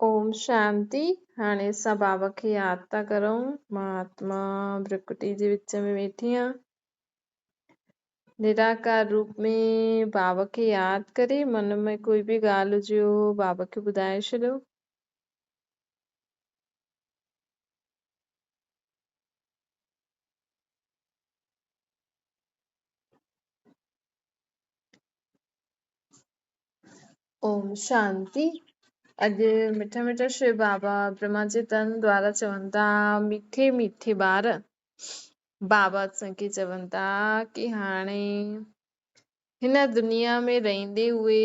اوم شانتي. هاڻي اسان بابا کي ياد ٿا ڪرون. مان آتما ڀرڪٽي جي وچ ۾ ويٺي آهيان. نراڪار روپ ۾ بابا کي ياد ڪري من ۾ ڪوئي به ڳالهه هجي بابا کي ٻڌائي ڇڏيو. اوم شانتي. اڄ مٺا مٺا شو بابا برهما جي تن دوارا چون ٿا، مٺي مٺي ٻار، بابا اسان کي چون ٿا ڪي هاڻي هن دنيا ۾ رهندي هئي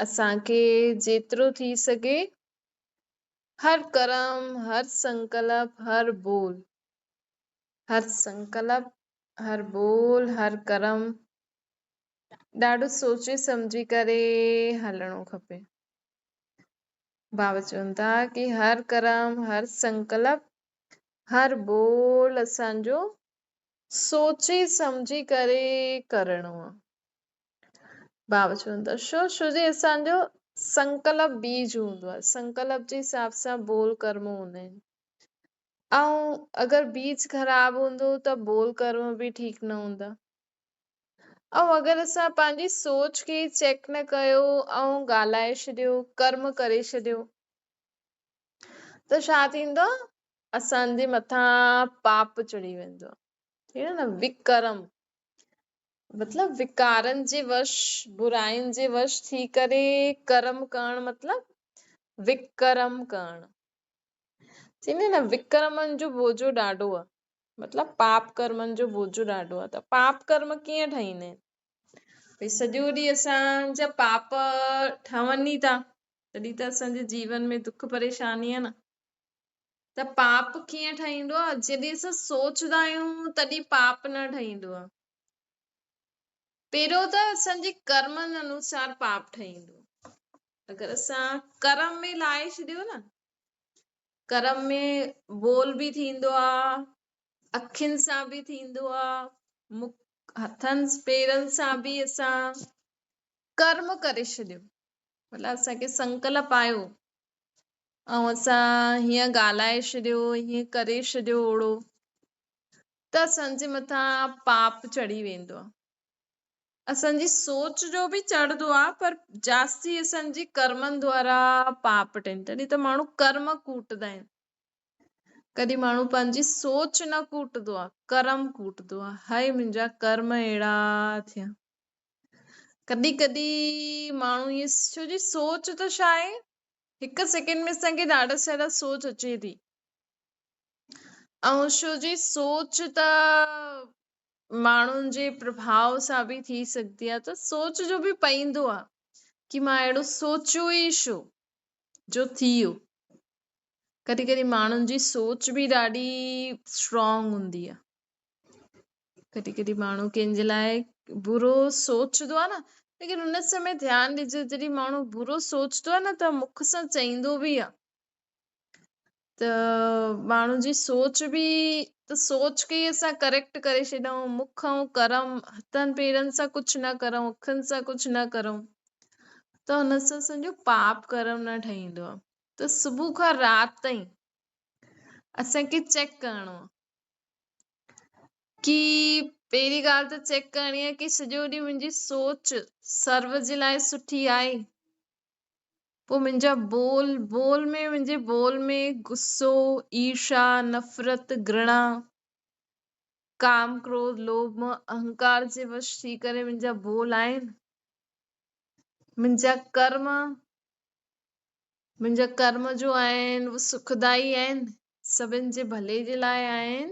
اسان کي جيترو ٿي سگهي هر ڪرم، هر سنڪلپ، هر ٻول، هر سنڪلپ، هر ٻول، هر ڪرم ڏاڍو سوچي سمجهي ڪري هلڻو کپي. بابا چون ٿا ڪي هر ڪرم، هر سنڪلپ، هر ٻول اسان جو سوچي سمجهي ڪري ڪرڻو آ. بابا چون ٿا ڇو؟ ڇو جي اسان جو سنڪلپ بيج هوندو آ، سنڪلپ جي حساب سان ٻول ڪرم هوندا آهن، ۽ اگر بيج خراب هوندو ته ٻول ڪرم به ٺيڪ نه هوندا. ۽ اگر اسان پنهنجي سوچ کي چيڪ نه ڪيو ۽ ڳالهائي ڇڏيو، ڪرم ڪري ڇڏيو ته ڇا ٿيندو؟ اسان جي مٿان پاپ چڙهي ويندو. ٺيڪ آهي نه؟ وڪرم مطلب وڪارن جي وش، براين جي وش ٿي ڪري ڪرم ڪرڻ مطلب وڪرم ڪرڻ. ٺيڪ آهي نه؟ وڪرمن جو بوجو ڏاڍو آهي، مطلب پاپ ڪرمن جو بوجو ڏاڍو آهي. ته پاپ ڪرم ڪيئن ٺهيندا آهن؟ ڀئي سڄو ڏينهن اسان جا پاپ ٺهن ئي ٿا، تڏهن ته اسان جي جيون ۾ دک پريشاني آهي نه. ته پاپ ڪيئن ٺهيندو آهي؟ جڏهن اسان سوچدا آهيون تڏهن پاپ نه ٺهيندو آهي. پهريون ته اسان جي ڪرمن انوسار پاپ ٺهيندو. اگر اسان ڪرم ۾ لاهي ڇڏيو نه، ڪرم ۾ ٻول به ٿيندو آهي، اکين سان به ٿيندو آهي، مک هٿن پيرن سان به اسان ڪرم ڪري ڇڏيو، مطلب اسان کي سنڪلپ آيو ۽ اسان هيئن ڳالهائي ڇڏيو، هيئن ڪري ڇڏيو اوڙو، ته اسان جي مٿان پاپ چڙهي ويندو آهي. اسان جي سوچ جو به چڙهندو آهي، پر جاستي اسان جي ڪرمن دوارا پاپ ٺهن. تڏهن ته ماڻهو ڪرم ڪوٽندا آهن. ڪڏهن ماڻهو پنهنجي سوچ نه ڪوٽندو آهي، ڪرم ڪوٽندو آهي. هاء منهنجا ڪرم اهڙا ٿيا. ڪڏهن ڪڏهن ماڻهو ائين، ڇو جي سوچ ته ڇا آهي، هڪ سيڪنڊ ۾ اسان کي ڏاڍا سارا سوچ اچي ٿي، ۽ ڇو جي سوچ ته ماڻهن جي پرڀاء سان به ٿي سگهندي آهي، ته سوچ جو به پئيندو آهي ڪي مان اهڙو سوچيو ئي ڇو جو ٿي ويو. ڪڏهن ڪڏهن ماڻهن جي سوچ به ڏاڍي اسٽرانگ هوندي آهي. ڪڏهن ڪڏهن ماڻهو ڪنهن جي لاء برو سوچندو آهي نه، ليڪن ان سمي ڌيان ڏجو، جڏهن ماڻهو برو سوچندو آهي نه ته مک سان چئيندو به آهي، ته ماڻهو جي سوچ به، ته سوچ کي ئي اسان ڪريڪٽ ڪري ڇڏيون، مک ۽ ڪرم، هٿن پيرن سان ڪجهه نه ڪرون، اکين سان ڪجهه نه ڪرون، ته ان سان اسان جو پاپ ڪرم نه ٺهيندو آهي. ته صبح کان رات تائين اسان کي چيڪ ڪرڻو آهي ڪي پهرين ڳالهه ته چيڪ ڪرڻي آهي ڪي سڄو ڏينهن منهنجي سوچ سرو جي لاء سٺي آهي، پوء منهنجا ٻول، ٻول ۾ منهنجي ٻول ۾ غصو، ايرشا، نفرت، گهرڻا، ڪام، ڪروڌ، لوڀ، موه، اهنڪار جي وش ٿي ڪري منهنجا ٻول آهن، منهنجا ڪرم، منهنجا ڪرم جو آهن اهي سکدائي آهن، سڀن جي ڀلي جي لاء آهن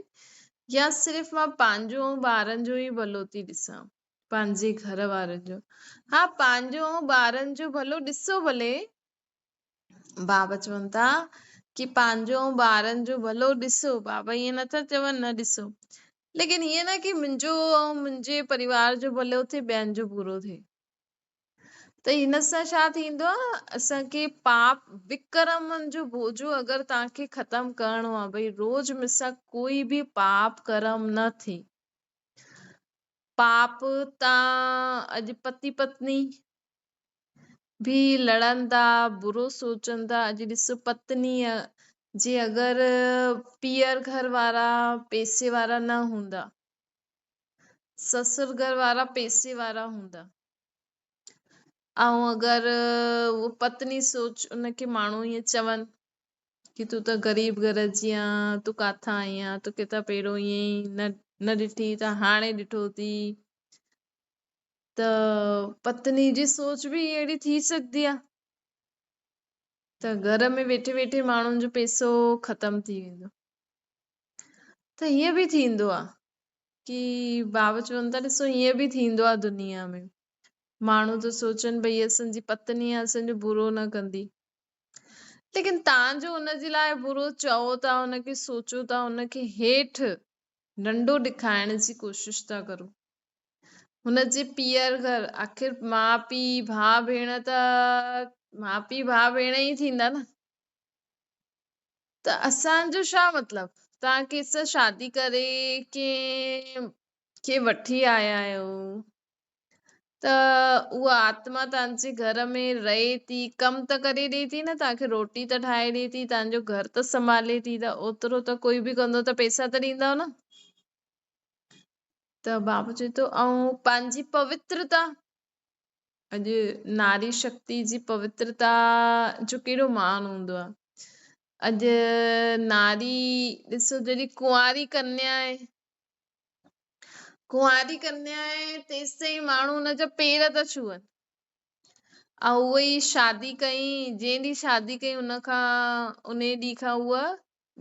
يا صرف مان پنهنجو ۽ ٻارن جو ئي ڀلو ٿي ڏسان، پنهنجي گهر وارن جو. ها پنهنجو ۽ ٻارن جو ڀلو ڏسو ڀلي، بابا چون ٿا ڪي پنهنجو ۽ ٻارن جو ڀلو ڏسو، بابا ائين نٿا چون نه ڏسو، ليڪن ائين نه ڪي منهنجو ۽ منهنجي پريوار جو ڀلو ٿئي ٻين جو برو ٿئي. ته هن سان ڇا ٿيندو آ، اسان کي پاپ وڪرمن جو بوجو اگر توهان کي ختم ڪرڻو آ، ڀئي روز مون سان ڪوئي به پاپ ڪرم نه ٿئي. پاپ تان اڄ پتي پتني به لڙن ٿا، برو سوچن ٿا. اڄ ڏسو پتنيء جي اگر پيئر گهر وارا پئسي وارا نه هوندا، سسر گهر وارا پئسي وارا هوندا ۽ اگر اهو پتني سوچ ان کي ماڻهو ائين چون ڪي تون ته غريب گهر جي آن، تون ڪاٿان آئي آن، توکي ته پهريون ائين ئي نه ڏٺي ته هاڻي ڏٺو ٿي، ته پتني جي سوچ به اهڙي ٿي سگهندي آ ته گهر ۾ ويٺي ويٺي ماڻهن جو پئسو ختم ٿي ويندو. ته هيئن به ٿيندو آ ڪي بابا چون ٿا ڏسو هيئن به ٿيندو آ دنيا ۾، ماڻهو ٿو سوچن ڀئي اسان جي پتني آ اسان جو برو نه ڪندي، ليڪن تان جو ان جي لاء برو چئو ٿا، ان کي سوچو ٿا، ان کي هيٺ ننڍو ڏکائڻ جي ڪوشش ٿا ڪرو. هن جي پيئر گهر آخر ماء پيء ڀاء ڀيڻ ته ماء پيء ڀاء ڀيڻ ئي ٿيندا نه، ته اسان جو ڇا مطلب؟ توهان ڪنهن سان شادي ڪري ڪنهن کي وٺي آيا آهيو ته اها آتما توهان جي گهر ۾ رهي ٿي، ڪم ته ڪري ڏئي ٿي نه، توهان کي روٽي ته ٺاهي ڏئي ٿي، توهان جو گهر ته سنڀالي ٿي، ته اوترو ته ڪوئي به ڪندو ته پئسا ته ڏيندؤ نه. ته بابو چئي ٿو ۽ پنهنجي پوترتا، اڄ ناري شڪتي جي پوترتا جو ڪهڙو مان هوندو آهي. اڄ ناري ڏسو جڏهن ڪنواري ڪنيا آهي، ڪنواري ڪنيا آهي تيستائين ماڻهو ان جا پير ٿا ڇهن، ۽ اهو ئي شادي ڪئي، جنهن ڏينهن شادي ڪئي ان کان ان ڏينهن کان اها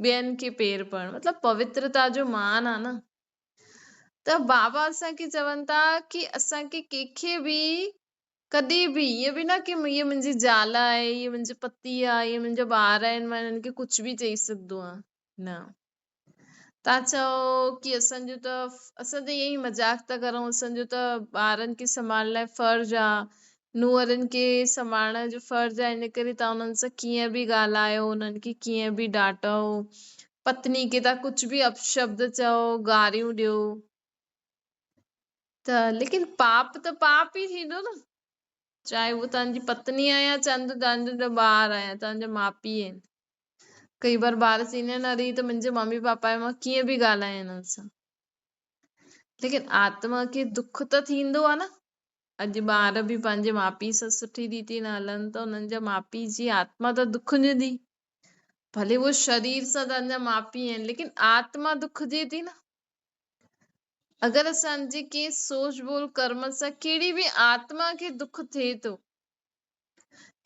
ٻين کي پير پڙهڻ، مطلب پوترتا جو مان آ نه. ته بابا اسان کي چون ٿا ڪي اسان کي ڪنهن کي به ڪڏهن به ائين به نه ڪي هيء منهنجي زال آهي، هيء منهنجو پتي آهي، هيء منهنجا ٻار آهن، مان هنن کي ڪجهه به چئي سگهندو آهيان، نه. تان چئو ڪي اسان جو ته اسان ته ائين ئي مذاق ٿا ڪرون، اسان جو ته ٻارن کي سنڀالڻ لاء فرض آ، نونهرن کي سنڀالڻ جو فرض آ، ان ڪري تان انهن سان ڪيئن به ڳالهايو، انهن کي ڪيئن به ڊاٽو، پتني کي تان ڪجهه به اپشبد چئو، گاريون ڏيو، ته ليڪن پاپ ته پاپ ئي ٿيندو نه، چاهي اهو تان جي پتني آ يا تان جو ٻار آ يا تان جا ماء پيء آهن. ڪئي بار ٻار چئيندا آهن اري هي ته منهنجي ممي پاپا آهي، مان ڪيئن به ڳالهايان هنن سان، ليڪن آتما کي دک ته ٿيندو آ نه. اڄ ٻار به پنهنجي ماء پيء سان سٺي ريتي نه هلن ته انهن جا ماء پيء جي آتما ته دکجندي، ڀلي اهو شرير سان تنهنجا جا ماء پيء آهن ليڪن آتما دکجي ٿي نه. اگر اسان جي ڪنهن سوچ ٻول ڪرم سان ڪهڙي به آتما کي دک ٿئي ٿو،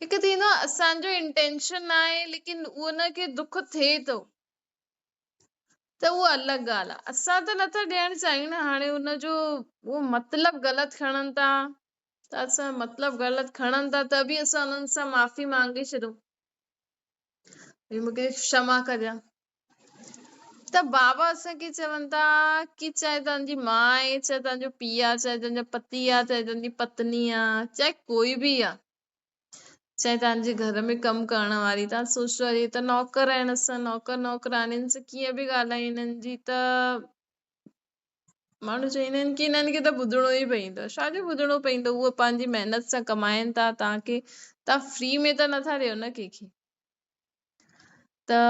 هڪ ٿيندو آهي اسان جو انٽينشن نه آهي ليڪن ان کي دک ٿئي ٿو ته اهو الڳ ڳالهه آهي، اسان ته نٿا ڏيڻ چاهيون نه، هاڻي ان جو اهو مطلب غلط کڻن ٿا ته اسان مطلب غلط کڻن ٿا ته به اسان انهن سان معافي مانگي ڇڏون، ڀئي مون کي ڪشما ڪجان. ته بابا اسان کي چون ٿا ڪي چاهي توهان جي ماء آهي، چاهي توهان جو پيء آهي، چاهي توهان جو پتي آهي، چاهي توهان جي پتني آهي، چاهي ڪوئي به آهي، چاهي توهان جي گهر ۾ ڪم ڪرڻ واري، توهان سوچو اري هي ته نوڪر آهن، اسان نوڪر نوڪرانين سان ڪيئن به ڳالهايون، هنن جي ته ماڻهو چوندا آهن ڪي هنن کي ته ٻڌڻو ئي پوندو آهي. ڇا جو ٻڌڻو پوندو؟ اهي پنهنجي محنت سان ڪمائن ٿا، توهان کي توهان فري ۾ ته نٿا ڏيو نه ڪنهن کي. ته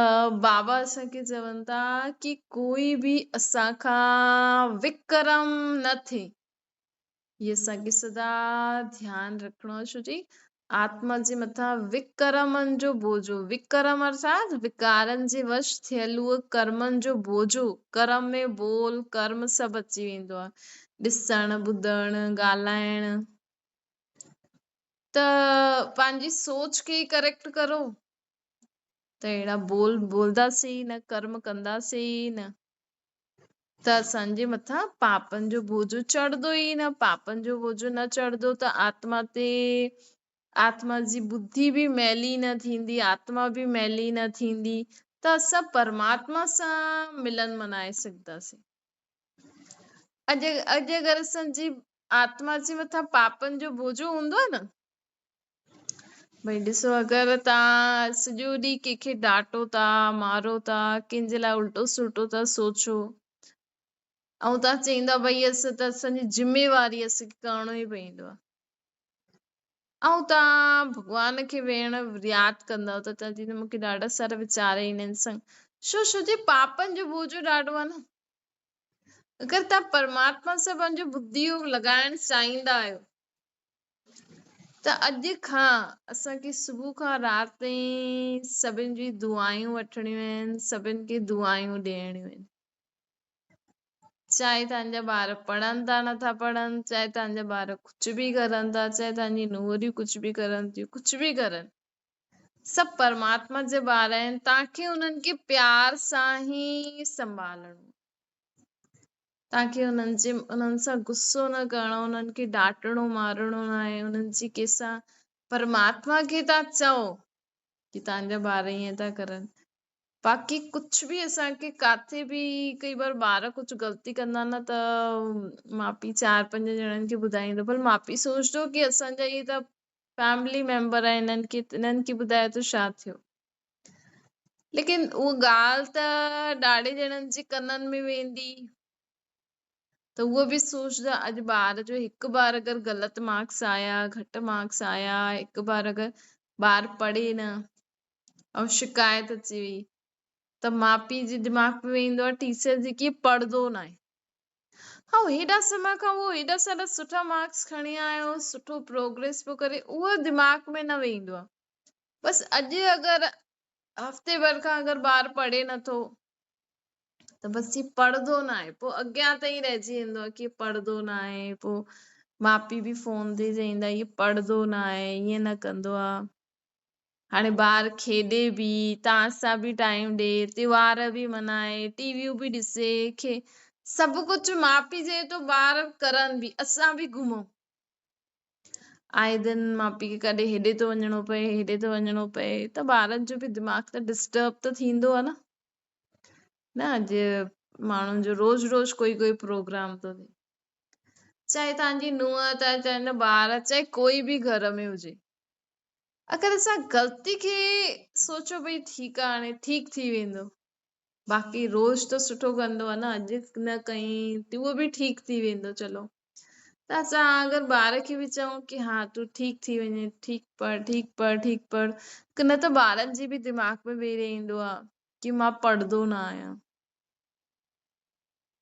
بابا اسان کي چون ٿا ڪي ڪوئي به اسان کان وڪرم نه ٿئي. هي اسان کي سدا ڌيان رکڻو آهي، ڇو جي آتما جي مٿان وڪرمن جو بوجو، وڪرم ارٿات وڪارن جي وش ٿيل اهو ڪرمن جو بوجو، ڪرم ۾ بول ڪرم سڀ اچي ويندو آهي، ڏسڻ ٻڌڻ ڳالهائڻ، ته پنهنجي سوچ کي ئي ڪريڪٽ ڪرو ته اهڙا بول بولداسين ئي نه، ڪرم ڪنداسين ئي نه. ته اسان جي مٿان پاپن جو بوجو چڙهندو ئي نه، پاپن جو بوجو نه چڙهندو ته آتما تي آتما جي ٻڌي به ميلي نه ٿيندي، آتما به ميلي نه ٿيندي ته اسان پرماتما سان ملن منائي سگهنداسين. اڄ اڄ اگر اسان جي آتما جي مٿان پاپن جو بوجو هوندو آهي نه، ڀئي ڏسو اگر توهان سڄو ڏينهن ڪنهن کي ڊاٽو ٿا، مارو ٿا، ڪنهن جي لاء الٽو سلٽو ٿا سوچو ۽ توهان چئيندا ڀئي اسان ته اسان جي ذميواري اسان کي ڪرڻو ئي پوندو آهي. ائون توهان ڀڳوان کي ويهڻ ياد ڪندؤ ته توهان چوندؤ مون کي ڏاڍا سارا ويچار ايندا آهن سنگ ڇو ڇو جي پاپن جو بوجو ڏاڍو آهي نه. اگر توهان پرماتما سان پنهنجو ٻڌي يوگ لڳائڻ چاهيندا آهيو ته اڄ کان اسان کي صبح کان رات تائين سڀن جي دعائون وٺڻيون آهن، سڀن کي دعائون ڏيڻيون آهن. چاهي توهان جا ٻار پڙهن ٿا نٿا پڙهن، چاهي توهان جا ٻار ڪجهه به ڪرن ٿا، چاهي توهان جي ننهريون ڪجهه به ڪرن ٿيون، ڪجهه به ڪرن، سڀ پرماتما جا ٻار آهن، توهان کي انهن کي پيار سان ئي سنڀالڻو آهي. توهان کي انهن سان غصو نه ڪرڻو، انهن کي ڊاٽڻو مارڻو نه آهي، انهن جي ڪنهن سان پرماتما کي توهان چئو ڪي توهان جا ٻار ائين ٿا ڪرن. باقي ڪجهه به اسان کي ڪاٿي به ڪئي بار ٻار ڪجهه غلطي ڪندا نه ته ماء پيء چار پنج ڄڻن کي ٻڌائيندو پر ماء پيء سوچندو ڪي اسان جا اهي ته فيملي ميمبر آهن انهن کي ٻڌائي ته ڇا ٿيو، ليڪن اها ڳالهه ته ڏاڍي ڄڻن جي ڪنن ۾ ويندي ته اهو به سوچندا اڄ ٻار جو هڪ بار اگر غلط مارڪس آيا گهٽ مارڪس آيا هڪ بار اگر ٻار پڙهي نه ۽ شڪايت اچي وئي ته ماء پيء جي دماغ ۾ ويندو آهي ٽيچر جي ڪي پڙهندو ناهي. ها هيڏا سمي کان اهو هيڏا سارا سٺا مارڪس کڻي آيو سٺو پروگريس پيو ڪري اهو دماغ ۾ نه ويندو آهي. بس اڄ اگر هفتي ڀر کان اگر ٻار پڙهي نٿو ته بس هي پڙهندو ناهي پوء اڳيان تائين رهجي ويندو آهي ڪي پڙهندو ناهي پوء ماء پيء به فون تي چئيندا هي پڙهندو ناهي ائين نه ڪندو آهي. هاڻي ٻار کيڏي به، توهان سان به ٽائيم ڏي، تيوهار به منائي، ٽي ويون به ڏسي، کي سڀ ڪجهه ماء پيء چئي ٿو ٻار ڪرن به، اسان به گهمون. آئي دن ماء پيء کي ڪڏهن هيڏي ٿو وڃڻو پئي، هيڏي ٿو وڃڻو پئي ته ٻارن جو به دماغ ته ڊسٽرب ته ٿيندو آهي نه. نه اڄ ماڻهن جو روز روز ڪوئي ڪوئي پروگرام ٿو ٿئي. چاهي توهان جي نونهن، چاهي توهان جا ٻار، چاهي ڪوئي به گهر ۾ هجي. اگر اسان غلطي کي سوچو ڀئي ٺيڪ آ هاڻي ٺيڪ ٿي ويندو باقي روز ته سٺو ڪندو آ نه اڄ نه ڪئين ته اهو به ٺيڪ ٿي ويندو چلو ته اسان اگر ٻار کي به چئون ڪي ها تون ٺيڪ ٿي وڃي ٺيڪ پڙھ ٺيڪ پڙھ ٺيڪ پڙھ نه ته ٻارن جي به دماغ ۾ ويهي رهندو آ ڪي مان پڙهندو نه آهيان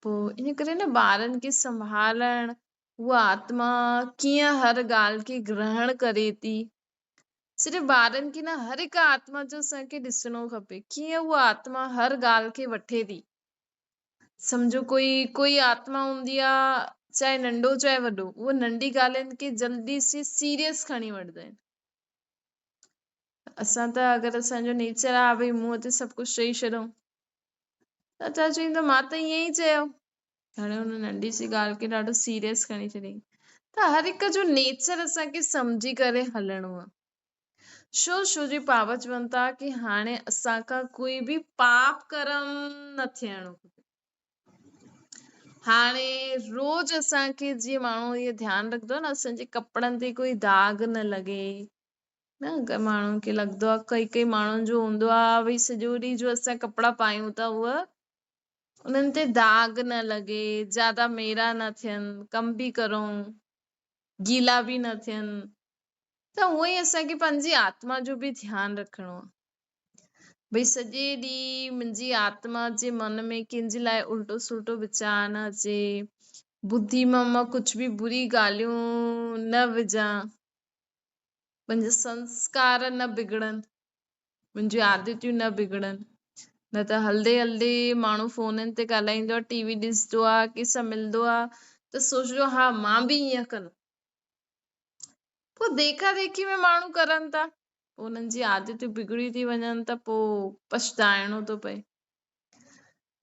پوء ان ڪري نه ٻارن کي سنڀالڻ اها آتما ڪيئن هر ڳالهه کي گرهڻ ڪري ٿي. صرف ٻارن کي نه هر هڪ آتما جو اسان کي ڏسڻو کپي ڪيئن اها آتما هر ڳالهه کي وٺي ٿي. سمجهو ڪوئي ڪوئي آتما هوندي آ چاهي ننڍو چاهي وڏو اهو ننڍي ڳالهين کي جلدي سي سيريس کڻي وٺندا آهن. اسان ته اگر اسان جو نيچر آ ڀئي منهن تي سڀ ڪجهه چئي ڇڏون ته چا چوندو مان ته ائين ئي چيو. هاڻي ان ننڍي سي ڳالهه کي ڏاڍو سيريس کڻي ڇڏيائين ته هر هڪ جو نيچر اسان کي سمجهي ڪري هلڻو آهي. شو شو جي پاپ چون ٿا ڪي هاڻي اسان کان ڪوئي به پاپ ڪرم نه ٿيڻو کپي. هاڻي روز اسان کي جيئن ماڻهو اهو ڌيان رکندو آهي نه اسان جي ڪپڙن تي ڪوئي داغ نه لڳي نه ماڻهن کي لڳندو آهي ڪئي ڪئي ماڻهن جو هوندو آهي ڀئي سڄو ڏينهن جو اسان ڪپڙا پايون ٿا اهي انهن تي داغ نه لڳي، زياده ميرا نه ٿين، ڪم به ڪرون، گيلا به نه ٿين ته هونئن ئي اسان کي پنهنجي آتما جو به ڌيان رکڻو آهي. ڀئي سڄي ڏينهن منهنجي آتما جي من ۾ ڪنهن جي لاء الٽو سلٽو ويچار نه اچي، ٻڌي مان مان ڪجهه به بري ڳالهيون نه وجهان، منهنجا سنسڪار نه بگڙن. منهنجون عادتون نه بگڙن نه ته هلندي هلندي ماڻهو فونن تي ڳالهائيندو آهي ٽي وي ڏسندو آهي ڪنهن سان ملندو آهي ته سوچندو آهي ها مان به ائين ڪندم پوء ديکا ديکي ۾ ماڻهو ڪرن ٿا پوء انهن جي عادتون بگڙي ٿي وڃن ته پوء پڇتائڻو ٿو پئي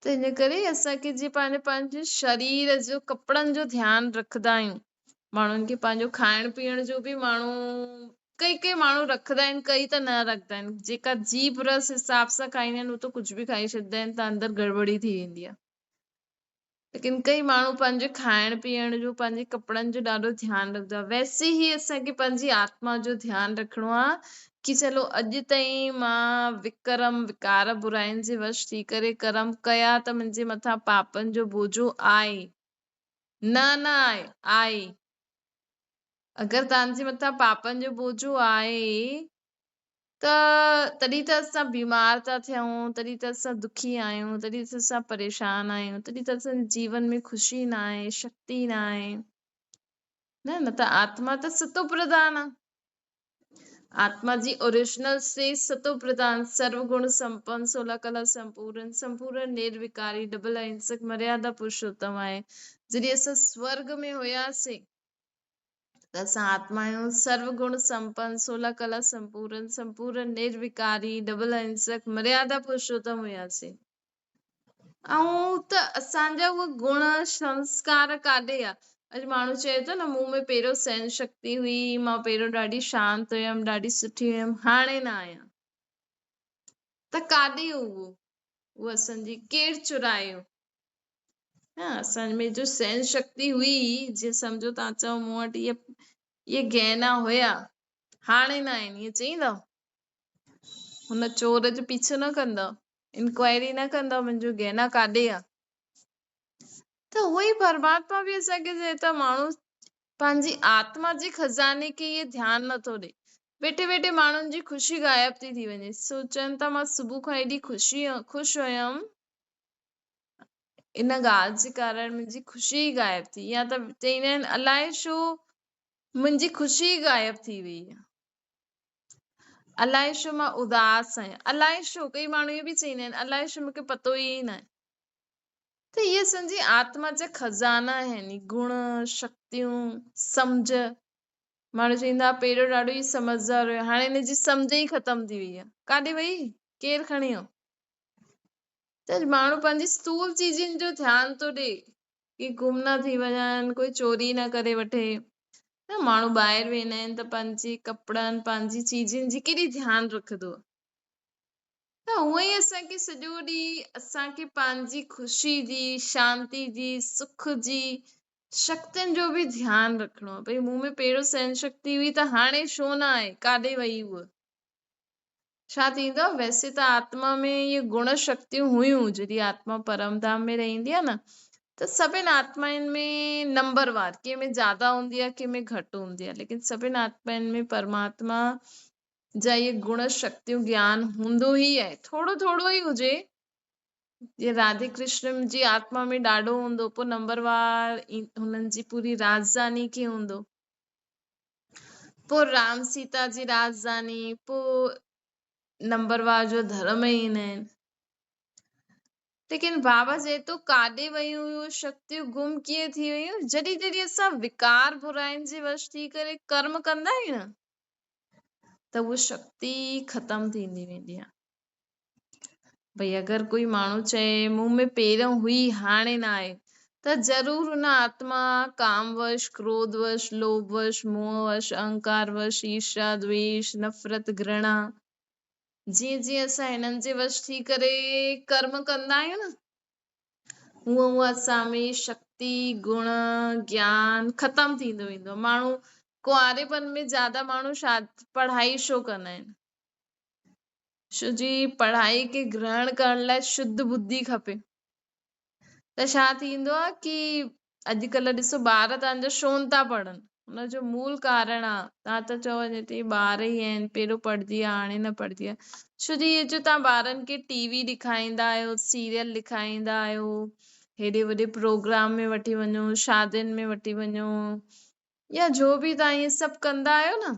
ته ان ڪري اسان کي جي پنهنجي پنهنجي شرير جو ڪپڙن جو ڌيان رکندا آهيون ماڻهن کي پنهنجو کائڻ پيئڻ جو به ماڻهو ڪئي ڪئي ماڻهو رکندا آهن ڪئي ته نه رکندا آهن جيڪا جيب رس حساب سان کائيندا آهن هو ته ڪجهه به کائي ڇڏيندا آهن ته اندر گڙٻڙي ٿي ويندي آهي ليڪن ڪئي ماڻهو پنهنجي کائڻ پيئڻ جو پنهنجي ڪپڙن جو ڏاڍو ڌيان رکندو آهي ويسي ئي اسان کي پنهنجي آتما جو ڌيان رکڻو آهي ڪي چلو اڄ تائين مان وڪرم وڪار براين جي وش ٿي ڪري ڪرم ڪيا ته منهنجي مٿان پاپن جو بوجو آهي نه نه آهي آهي. اگر توهان جي مٿان پاپن جو بوجهو آهي ته تڏهن ته اسان بيمار ٿا ٿيون، تڏهن ته اسان دکي آهيون، تڏهن ته اسان پريشان آهيون، تڏهن ته اسان جي جيون ۾ خوشي نه آهي، شڪتي نه آهي. نه نه ته آتما ته ستو پرڌان آهي. آتما جي اوريجنل اسٽيج ستو پرڌان، سرو گڻ سمپن، سولا ڪلا سمپورن، سمپورن نروڪاري، ڊبل اهنسڪ، مريادا پرشوتم آهي. جڏهن اسان سورڳ ۾ هياسين ته اسان آتما آهيون سرو گڻ سمپن، سولا ڪلا سمپورن، سمپورن نروڪاري، ڊبل اهنسڪ، مريادا پرشوتم هياسين. ۽ ته اسان جا اهي گڻ سنسڪار ڪاڏي آ؟ اڄ ماڻهو چئي ٿو نه مون ۾ پهريون سهن شڪتي هئي، مان پهريون ڏاڍي شانت هيم، ڏاڍي سٺي هيم، هاڻي نه آهيان. ته ڪاڏي اهو؟ اهو اسان جي ڪير چرايو؟ ها اسان ۾ جو سهن شڪتي هئي، جيئن سمجهو توهان چئو مون وٽ اهي گهنا هيا، هاڻي نه آهن، ائين چئيندؤ؟ هن چور جو پيڇو نه ڪندؤ، انڪوائري نه ڪندؤ منهنجو گهنا ڪاڏي آ؟ ته اهو ئي پرماتما به اسان کي چئي ٿو ماڻهو پنهنجي آتما جي خزاني کي اهي ڌيان نٿو ڏي. ويٺي ويٺي ماڻهن جي خوشي غائب ٿي ٿي وڃي. سوچن ٿا مان صبح کان ايڏي خوش هيم، ان ڳالهه جي ڪارڻ منهنجي خوشي ئي غائب ٿي، يا ته چئيندا آهن الائي ڇو منهنجي خوشي ئي غائب ٿي وئي آهي، الائي ڇو مان اداس آهيان، الائي ڇو، ڪئي ماڻهو اهو به چئيندا آهن الائي ڇو مونکي پتو ئي ناهي. ته اهي اسان جي آتما جا خزانا آهن، گڻ، شڪتيون، سمجهه. ماڻهو چئيندا هئا پهريون ڏاڍو ئي سمجهدار هيو، هاڻي هن جي سمجهه ئي ختم ٿي وئي آهي، ڪاڏي وئي، ڪير کڻي ويو؟ ته ماڻهو پنهنجي اسٿول چيزن جو ڌيان ٿو ڏي ڪي گم نه ٿي وڃن، ڪوئي چوري نه ڪري وٺي. نه ماڻهو ٻاهر ويندا آهن ته پنهنجي ڪپڙن، پنهنجي چيزن جي ڪيڏي ڌيان رکندو آهي. ته هونئن ئي اسان کي سڄو ڏينهن اسان کي پنهنجي خوشي جي، شانتي جي، سک جي شڪتين جو به ڌيان رکڻو آهي. ڀئي مون ۾ پهريون سهن شڪتي هئي ته هاڻي ڇو نه آهي، ڪاڏي وئي هوء؟ ڇا ٿيندو آهي؟ ويسي ته آتما ۾ اهي گڻ شڪتيون هيون، جڏهن آتما پرم ڌام ۾ رهندي آهي نه ته سڀن آتمائن ۾ نمبر وار، ڪنهن ۾ زياده هوندي آهي ڪنهن ۾ گهٽ هوندي آهي، ليڪن سڀن آتمائن ۾ پرماتما جا اهي گڻ شڪتيون گيان هوندو ئي آهي، ٿورو ٿورو ئي هجي. جيئن راڌي ڪرشن جي آتما ۾ ڏاڍو هوندو، پوء نمبر وار هنن جي پوري راڄڌاني کي هوندو. پوء رام سيتا جي راڄڌاني، پوء نمبر وار جو ڌرم ئي نه آهن. ليڪن بابا چئي ٿو ڪاڏي ويون اهي شڪتيون گم ڪيئن ٿي ويون؟ جڏهن جڏهن اسان وڪار براين جي وش ٿي ڪري ڪرم ڪندا آهيون نه ته اها شڪتي ختم ٿيندي ويندي آهي. ڀئي اگر ڪوئي ماڻهو چئي مون ۾ پهريون هئي هاڻي نه آهي ته ضرور ان آتما ڪام وش، ڪروڌ وش، لوڀ وش، موهه وش، اهنڪار وش، ايرشا، دويش، نفرت، گهرڻا، جيئن جيئن اسان هنن جي وش ٿي ڪري ڪرم ڪندا آهيون نه هونئن هونئن اسان ۾ شڪتي، گڻ، گيان ختم ٿيندو ويندو. ماڻهو ڪنواريپن ۾ زياده ماڻهو پڙهائي ڇو ڪندا آهن؟ ڇو جي پڙهائي کي گرهڻ ڪرڻ لاء شڌ ٻڌي کپي. ته ڇا ٿيندو آ ڪي اڄڪلهه ڏسو ٻار توهان جا ڇو نٿا پڙهن، ان جو مول ڪارڻ آ توهان ته چئو اڃا تائين ٻار ئي آهن پهريون پڙهندي آ هاڻي نه پڙهندي آ، ڇو جي اهي جو توهان ٻارن کي ٽي وي ڏيکاريندا آهيو، سيريل ڏيکاريندا آهيو، هيڏي وڏي پروگرام ۾ وٺي وڃو، شادين ۾ وٺي وڃو يا جو به توهان اهي سڀ ڪندا آهيو نه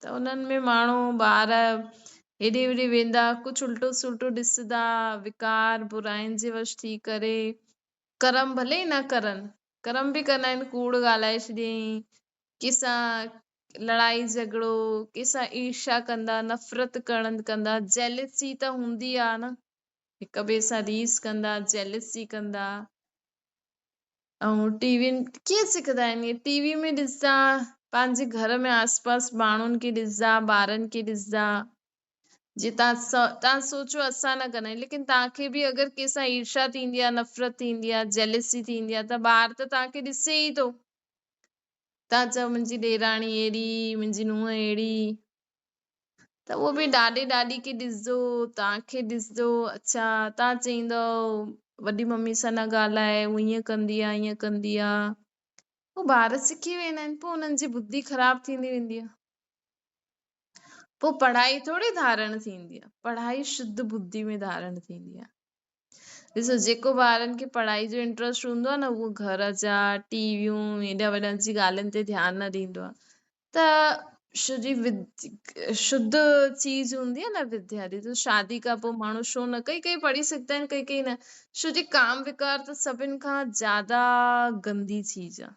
ته انهن ۾ ماڻهو ٻار هيڏي هوڏي ويندا، ڪجهه الٽو سلٽو ڏسندا، وڪار براين جي وش ٿي ڪري ڪرم ڀلي ئي نه ڪرن، ڪرم به ڪندا آهن، ڪوڙ ڳالهائي ڇڏيائين، ڪنهن سان لڙائي جهڳڙو، ڪنهن سان ايرشا ڪندا، نفرت ڪرڻ ڪندا، جيلسي ته هوندي آهي نه، هڪ ٻئي سان ريس ڪندا، جيلسي ڪندا. ۽ ٽي وي ڪيئن سکندا آهن ائين ٽي وي ۾ ڏسندا پنهنجي گهر ۾ آس پاس ماڻهن کي ڏسندا ٻارن کي ڏسندا جي تان سوچو اسان نه ڪندا آهيون ليڪن تان کي به اگر ڪنهن سان ايرشا ٿيندي آهي نفرت ٿيندي آهي جيلسي ٿيندي آهي ته ٻار ته تان کي ڏسي ئي ٿو تان چئو منهنجي ڏيراڻي اهڙي منهنجي نونهن اهڙي ته اهو به ڏاڏي ڏاڏي کي ڏسندو، توهان کي ڏسندو، اڇا توهان چئيندؤ وڏي ممي سان نه ڳالهاء، هو ائين ڪندي آ، ائين ڪندي آ. پوء ٻار سکي ويندا آهن، پوء انهن جي ٻڌي خراب ٿيندي ويندي آهي. پوء پڙهائي ٿوري ڌارڻ ٿيندي آهي، پڙهائي شڌ ٻڌي ۾ ڌارڻ ٿيندي آهي. ڏسو جيڪو ٻارن کي پڙهائي جو انٽرسٽ هوندو آهي نه اهو گهر جا ٽي ويون ايڏا وڏا جي ڳالهين تي ڌيان نه ڏيندو آهي. ته شجي شڌ چيز هوندي آهي نه وديا. ڏسو شادي کان پوء ماڻهو ڇو نه ڪئي ڪئي پڙهي سگهندا آهن ڪئي ڪئي نه. ڇو جي ڪام وڪار ته سڀن کان زياده گندي چيز آهي.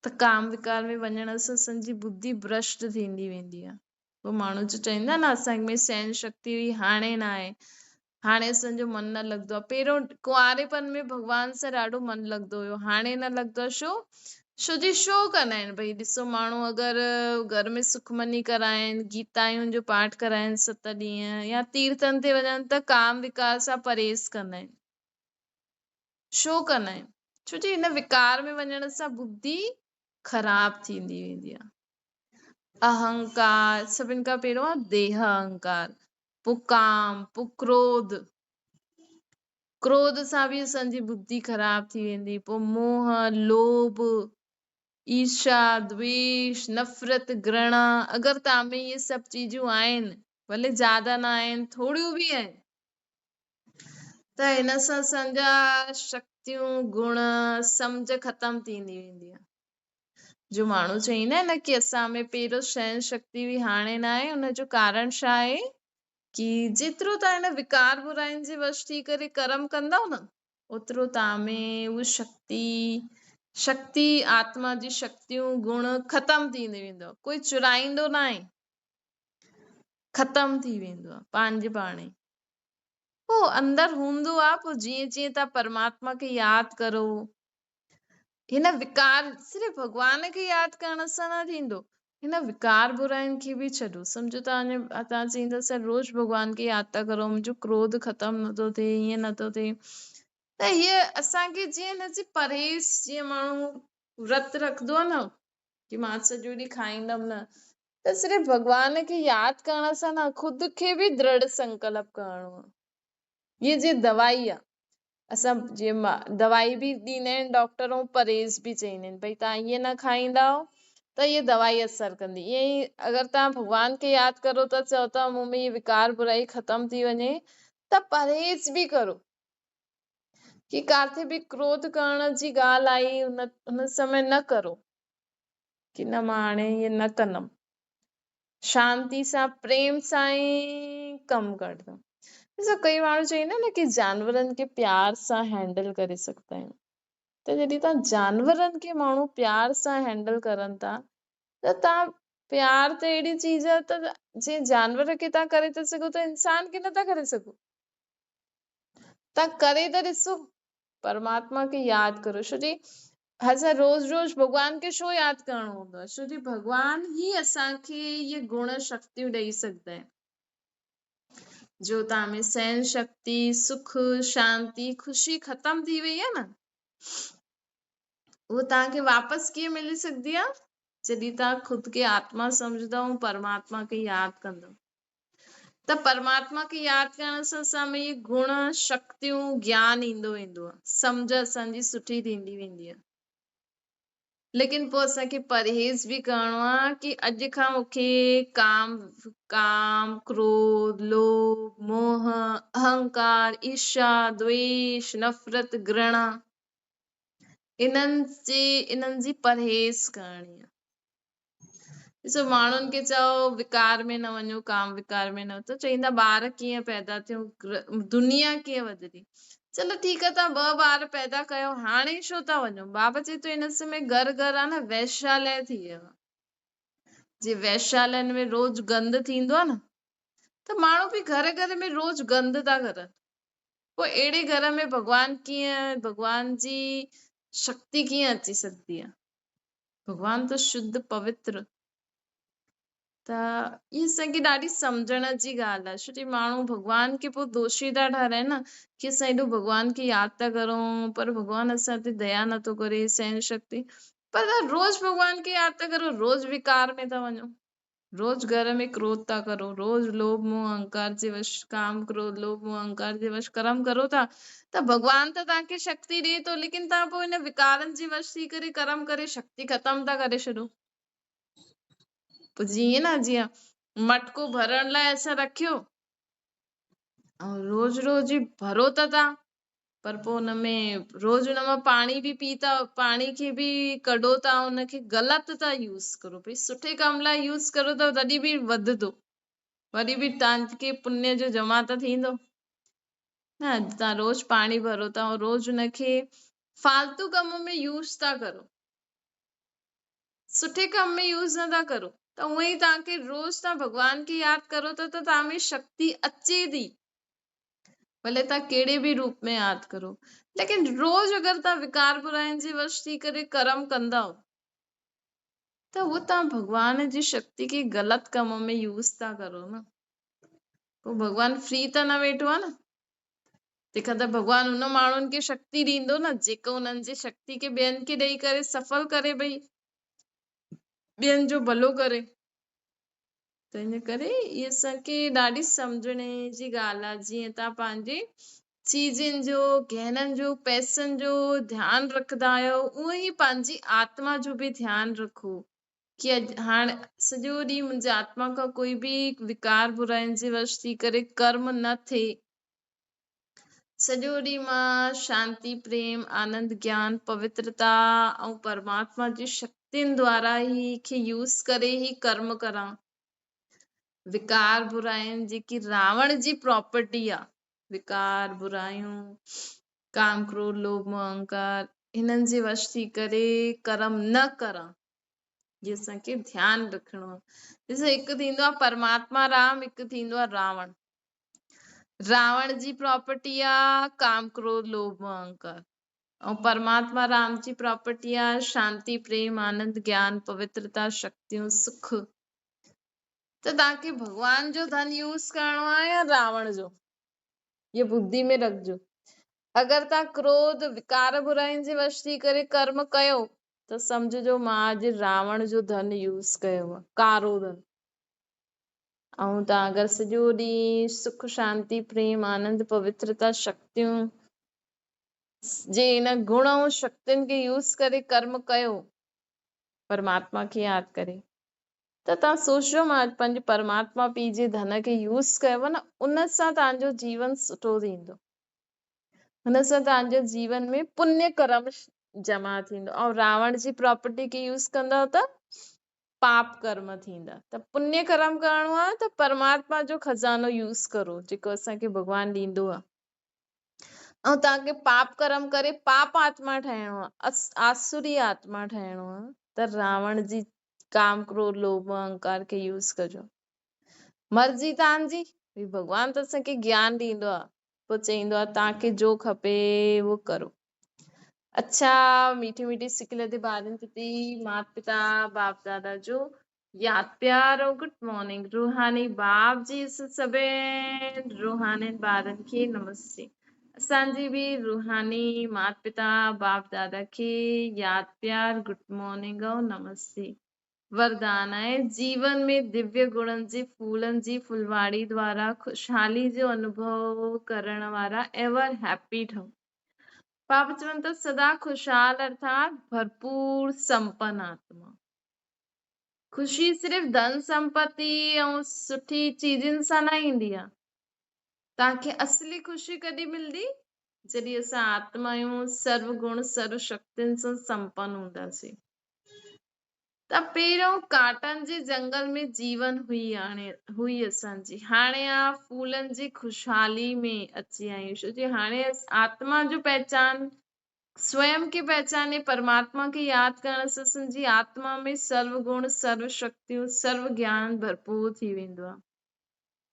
ته ڪام وڪار ۾ وڃڻ سان اسان جي ٻڌي ڀرشٽ ٿيندي ويندي آهي. پوء ماڻهو جو چوندا آهن نه اسان ۾ سهن شڪتي هئي هاڻي نه آهي، هاڻي اسان جو من نه لڳندو آهي. پهريون ڪنواريپن ۾ ڀڳوان سان ڏاڍو من لڳندو هيو، هاڻي نه لڳندو آهي. ڇو؟ ڇو جي شو ڪندا آهن ڀئي ڏسو ماڻهو اگر گهر ۾ سکمني ڪرائين، گيتائن جو پاٺ ڪرائين 7 ڏينهن يا تيرٿن تي وڃن ته ڪام وڪار سان پرهيز ڪندا آهن. ڇو ڪندا آهن؟ ڇو جي هن وڪار ۾ وڃڻ سان ٻڌي خراب ٿيندي ويندي آهي. اهنڪار سڀن کان پهريون آهي ديهه اهنڪار، پوء ڪام، پوء ڪروڌ، ڪروڌ سان به اسان جي ٻڌي خراب ٿي ويندي، پوء موهه، لوڀ، ايرشا، دويش، نفرت، گرڻا. اگر توهان ۾ اهي سڀ چيزون آهن، ڀلي زياده نه آهن، ٿوريون به آهن، ته هن سان اسان جا شڪتيون، گڻ، سمجهه ختم ٿيندي ويندي آهي. جو ماڻهو چئيندا آهن نه ڪي اسان ۾ پهريون سهن شڪتي هئي هاڻي نه آهي، ان جو ڪارڻ ڇا آهي ڪي جيترو توهان هن وڪار برائين جي وش ٿي ڪري ڪرم ڪندؤ نه، اوترو توهان ۾ اها شڪتي، شڪتي، آتما جي شڪتيون، گڻ ختم ٿيندي ويندو. ڪوئي چرائيندو نه آهي، ختم ٿي ويندو آهي پنهنجي پاڻ ئي. پوء اندر هوندو آهي، پوء جيئن جيئن توهان پرماتما کي ياد ڪرو، هن وڪار صرف ڀڳوان کي ياد ڪرڻ سان نه ٿيندو، هن وڪار برائين کي به ڇڏو. سمجهو توهان چئيندا اسان روز ڀڳوان کي ياد ٿا ڪرون، منهنجو ڪروڌ ختم نٿو ٿئي، ائين نٿو ٿئي، ته هيء اسان کي جيئن هن جي پرهيز، جيئن ماڻهو ورت رکندو آهي نه ڪي مان سڄو ڏينهن کائيندم نه، ته صرف ڀڳوان کي ياد ڪرڻ سان نه، خود کي به درڙ سنڪلپ ڪرڻو آهي. هيء جيئن دوائي آهي، اسان جيئن دوائي به ڏيندا آهن ڊاڪٽر ۽ پرهيز به چئيندا آهن ڀئي توهان ائين نه کائيندؤ ته هيء دوائي اثر ڪندي. ائين ئي اگر توهان ڀڳوان کي ياد ڪرو ٿا، چئو ٿا مون ۾ هيء وڪار برائي ختم ٿي وڃي، ته پرهيز به ڪرو ڪي ڪاٿي به ڪروڌ ڪرڻ جي ڳالهه آئي ان سمي نه ڪرو ڪي نه مان هاڻي ائين نه ڪندم، شانتي سان پريم سان ئي ڪم ڪڍندم. ڏسو ڪئي ماڻهو چئيندا آهن نه ڪي جانورن کي پيار سان هينڊل ڪري سگهندا آهيون، ته جڏهن توهان جانورن کي ماڻهو پيار سان هينڊل ڪرن ٿا ته توهان پيار ته اهڙي چيز آهي ته جنهن جانور کي توهان ڪري ٿا سگهو ته انسان کي نٿا ڪري سگهو. توهان ڪري ته ڏسو، پرماتما کي ياد ڪرو. ڇو جي اسان روز روز ڀڳوان کي ڇو ياد ڪرڻو هوندو آهي؟ ڇو جي ڀڳوان ئي اسان کي اهي گڻ شڪتيون ڏئي سگهندا آهن، جو توهان ۾ سهن شڪتي، سک، شانتي، خوشي ختم ٿي وئي آهي نه، اهو توهان کي واپس ڪيئن ملي سگهندي آهي؟ جڏهن توهان خود کي آتما سمجهندؤ ۽ پرماتما کي ياد ڪندؤ. ته پرماتما کي ياد ڪرڻ سان اسان ۾ اهي گڻ، شڪتيون، گيان ايندو ويندو آهي، سمجهه اسان جي سٺي ٿيندي ويندي آهي. ليڪن پوء اسان کي پرهيز به ڪرڻو آهي ڪي اڄ کان مون کي ڪام، ڪام، ڪروڌ، لوڀ، موهه، اهنڪار، ايرشا، دويش، نفرت، گرڻا انهن جي پرهيز ڪرڻي آهي. ڏسو ماڻهن کي چئو وڪار ۾ نه وڃو، ڪام وڪار ۾ نه، ته چئيندا ٻار ڪيئن پيدا ٿيو، دنيا ڪيئن وڌندي. چلو ٺيڪ آ توهان 2 ٻار پيدا ڪيو، هاڻي ڇو ٿا وڃو؟ بابا چئي ٿو هن سمي گهر گهر آ نه ويشاليه ٿي ويو آ. جي ويشالين ۾ روز گند ٿيندو آ نه، ته ماڻهو به گهر گهر ۾ روز گند ٿا ڪرن، پوء اهڙي گهر ۾ ڀڳوان ڪيئن، ڀڳوان جي شڪتي ڪيئن اچي سگهندي آ؟ ڀڳوان ته شڌ پوتر. ته اها اسان کي ڏاڍي سمجهڻ جي ڳالهه آهي، ڇو جي ماڻهو ڀڳوان کي پوء دوشي ٿا ٺهرائين نه ڪي اسان ايڏو ڀڳوان کي ياد ٿا ڪرون پر ڀڳوان اسان تي ديا نٿو ڪري، سهن شڪتي. پر توهان روز ڀڳوان کي ياد ٿا ڪرو، روز وڪار ۾ ٿا وڃو. रोज़ घर में क्रोध था करो, रोज़ लोभ मोह अहंकार जे वश काम क्रोध लोभ मोह अहंकार जे वश कर्म करो था त भॻवान त तव्हांखे शक्ति ॾिए थो, लेकिन तव्हां पोइ हिन विकारनि जे वश थी करे कर्म करे शक्ति ख़तमु था करे छॾो। पोइ जीअं न जीअं मटको भरण लाइ असां रखियो ऐं रोज़ रोज़ भरो त था, पर पोइ हुन में रोज़ हुन मां पाणी बि पी था, पाणी खे बि कढो था, हुनखे ग़लति था यूज़ करो। भई सुठे कम लाइ यूज़ करो त तॾहिं बि वधंदो, वरी बि तव्हांखे पुण्य जो जमा त थींदो न। तव्हां रोज़ पाणी भरो था ऐं रोज़ हुनखे फालतू कम में यूज़ था करो, सुठे कम में यूज़ नथा करो, त उअं ई तव्हांखे रोज़ तव्हां भॻवान खे यादि करो था त तव्हां में शक्ति अचे थी, भले तव्हां कहिड़े बि रूप में यादि करो, लेकिन रोज़ अगरि तव्हां विकार बुराइनि जे वश थी करे कर्म कंदव त उहो तव्हां भॻवान जी शक्ति खे ग़लति कम में यूज़ था करो न। पोइ भॻवान फ्री त न वेठो आहे न, तंहिंखां त भॻवान हुन माण्हुनि खे शक्ति ॾींदो न जेको हुननि जी शक्ति खे ॿियनि खे ॾेई करे सफल करे, भई ॿियनि जो भलो करे। त इन करे इहा असांखे ॾाढी सम्झणे जी ॻाल्हि आहे। जीअं तव्हां पंहिंजे चीज़ुनि जो, गहननि जो, पैसनि जो ध्यानु रखंदा आहियो, उअं ई पंहिंजी आत्मा जो बि ध्यानु रखो की अॼु हाणे सॼो ॾींहुं मुंहिंजी आत्मा खां कोई बि विकार बुराइनि जे वश थी करे कर्म न थिए। सॼो ॾींहुं मां शांति, प्रेम, आनंद, ज्ञान, पवित्रता ऐं परमात्मा जी शक्तियुनि द्वारा ई खे यूज़ करे ई कर्म करां। विकार बुराइनि जेकी रावण जी प्रॉपर्टी आहे, विकार बुरायूं, काम क्रोध लोभ मोह अहंकार, हिननि जे वश थी करे कर्म न करां। इहो असांखे ध्यानु रखिणो आहे। ॾिसो, हिकु थींदो आहे परमात्मा राम, हिकु थींदो आहे रावण। रावण जी प्रॉपर्टी आहे काम क्रोध लोभ मोह अहंकार, ऐं परमात्मा राम जी प्रॉपर्टी आहे शांति, प्रेम, आनंद, ज्ञान, पवित्रता, शक्तियूं, सुख। त तव्हांखे भॻवान जो धन यूज़ करिणो आहे या रावण जो, इहो बुद्धि में रखिजो। अगरि तव्हां क्रोध विकार बुराइनि जे वश थी करे कर्म कयो त सम्झिजो मां अॼु रावण जो धन यूज़ कयो आहे, कारो धन। ऐं तव्हां अगरि सॼो ॾींहुं सुख, शांति, प्रेम, आनंद, पवित्रता, शक्तियूं जे इन गुण ऐं शक्तियुनि खे यूज़ करे कर्म कयो, परमात्मा खे यादि करे, त तव्हां सोचिजो मां अॼु पंहिंजे परमात्मा पीउ जे धन खे यूज़ कयो आहे न, उन सां तव्हांजो जीवन सुठो थींदो, हुन सां तव्हांजो जीवन में पुण्य कर्म जमा थींदो। ऐं रावण जी प्रॉपर्टी खे यूज़ कंदव त पाप कर्म थींदा। त पुण्य कर्म करिणो आहे त परमात्मा जो ख़ज़ानो यूज़ करो जेको असांखे भॻवान ॾींदो आहे। ऐं तव्हांखे पाप कर्म करे पाप आत्मा ठाहिणो आहे, आसुरी आत्मा ठाहिणो आहे त रावण जी काम क्रोध लोभ अहंकार खे यूज़ कजो। मर्ज़ी तव्हांजी, भई भॻवान त असांखे ज्ञान ॾींदो आहे, पोइ चईंदो आहे तव्हांखे जो खपे उहो करो। अच्छा, मीठी मीठी सिकिल ते ॿारनि प्रति माता पिता बाप दादा जो यादि प्यार ऐं गुड मॉर्निंग। रूहानी बाप जी सभिनी रूहानी ॿारनि खे नमस्ते। असांजी बि रूहानी माता पिता बाप दादा खे यादि प्यार, गुड मॉर्निंग ऐं नमस्ते। वरदान आहे जीवन में दिव्य गुणनि जी फूलनि जी फुलवाड़ी द्वारा ख़ुशहाली जो अनुभव करण वारा एवर हैप्पी ठहो। बाबा चवनि था सदा ख़ुशहाल अर्थात भरपूर संपन्न आत्मा। ख़ुशी सिर्फ़ धन संपत्ति ऐं सुठी चीज़ुनि सां न ईंदी आहे। तव्हांखे असली ख़ुशी कॾहिं मिलंदी? जॾहिं असां आत्मा आहियूं, सर्व गुण सर्व शक्तियुनि सां संपन्न हूंदासीं। त पहिरियों कांटनि जे जंगल में जीवन हुई, हाणे हुई असांजी, हाणे आहे फूलनि जी ख़ुशहाली में अची आहियूं। छो जो हाणे आत्मा जो पहचान, स्वयं खे पहचाने परमात्मा खे यादि करण सां असांजी आत्मा में सर्व गुण सर्व शक्तियूं सर्व ज्ञान भरपूर थी वेंदो आहे।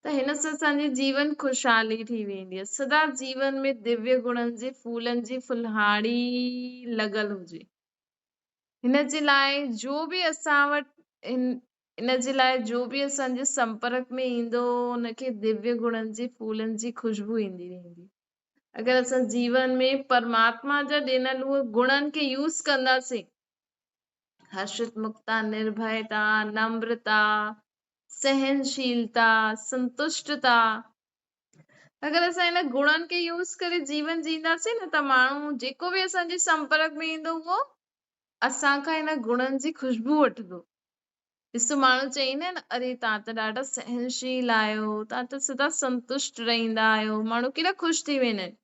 त हिन सां असांजी जीवन ख़ुशहाली थी वेंदी आहे। सदा जीवन में दिव्य गुणनि जे फूलनि जी फुलहाड़ी लॻल हुजे। हिन जे लाइ जो बि असां वटि इन जे लाइ जो बि असांजे संपर्क में ईंदो हुनखे दिव्य गुणनि जी फूलनि जी ख़ुशबू ईंदी रहंदी। अगरि असां जीवन में परमात्मा जा ॾिनल उहे गुणनि खे यूज़ कंदासीं, हर्षित मुक्ता, निर्भयता, नम्रता, سهنشيلتا، سنتشٽتا. اگر اسان هن گڻن کي يوز ڪري جيون جيئنداسين نه ته ماڻهو جيڪو به اسان جي سمپرڪ ۾ ايندو اهو اسان کان هن گڻن جي خوشبو وٺندو. ڏسو ماڻهو چئيندا آهن اري توهان ته ڏاڍا سهنشيل آهيو، توهان ته سدا سنتشٽ رهندا آهيو، ماڻهو ڪيڏا خوش ٿي ويندا آهن.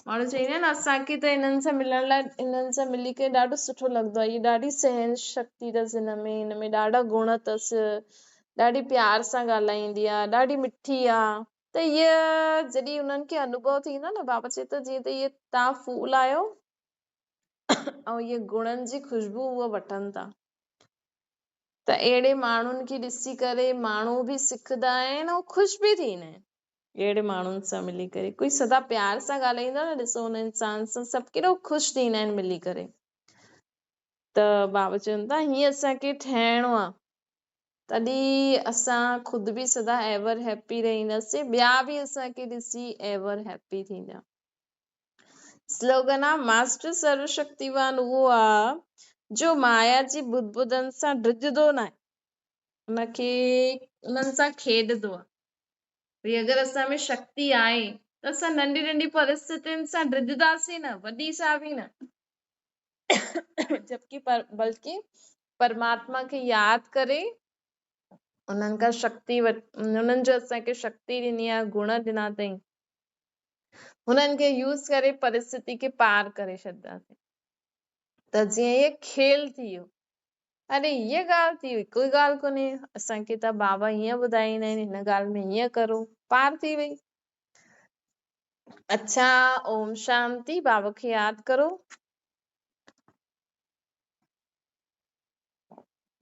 ماڻهو چئيندا آهن اسان کي ته هنن سان ملڻ لاء هنن سان ملي ڪري ڏاڍو سٺو لڳندو آهي، هي ڏاڍي سهن شڪتي اٿس هن ۾، هن ۾ ڏاڍا گڻ اٿس، ڏاڍي پيار سان ڳالهائيندي آهي، ڏاڍي مٺي آهي. ته هيء جڏهن انهن کي انوڀو ٿيندو نه، بابا چئي ٿو جيئن ته هيء توهان ڦول آهيو ۽ هيء گڻن جي خوشبو هوء وٺن ٿا ته اهڙي ماڻهن کي ڏسي ڪري ماڻهو به سکندا آهن ۽ خوش به ٿيندا آهن. اهڙي ماڻهن سان ملي ڪري ڪوئي سدا پيار سان ڳالهائيندو آهي نه، ڏسو ان انسان سان سڀ ڪيڏو خوش ٿيندا آهن ملي ڪري. ته بابا چون ٿا هيئن اسان کي ٺهڻو آهي تڏهن اسان خود به سدا ايور هيپي رهنداسين، ٻيا به اسان کي ڏسي ايور هيپي ٿيندا. سلوگن آ، ماسٽر سرو شڪتيوان اهو آ جو مايا جي بدبدن سان ڊڄندو ناهي، ان کي انهن سان کيڏندو آ. ڀئي اگر اسان ۾ شڪتي آهي ته اسان ننڍي ننڍي پرسٿتين سان ڊڄنداسين نه، وڏي سان به نه، جبڪه بلڪه پرماتما کي ياد ڪري انهن کان شڪتي انهن جو اسان کي شڪتي ڏني آهي، گڻ ڏنا اٿئي، انهن کي يوز ڪري پرسٿتي کي پار ڪري ڇڏنداسين. ته جيئن هي کيل ٿي ويو، اري هيء ڳالهه ٿي وئي، ڪوئي ڳالهه ڪونهي، اسان کي ته بابا هيئن ٻڌائيندا آهن، هن ڳالهه ۾ هيئن ڪرو، پار ٿي وئي. اڇا اوم شانتي، بابا کي ياد ڪرو.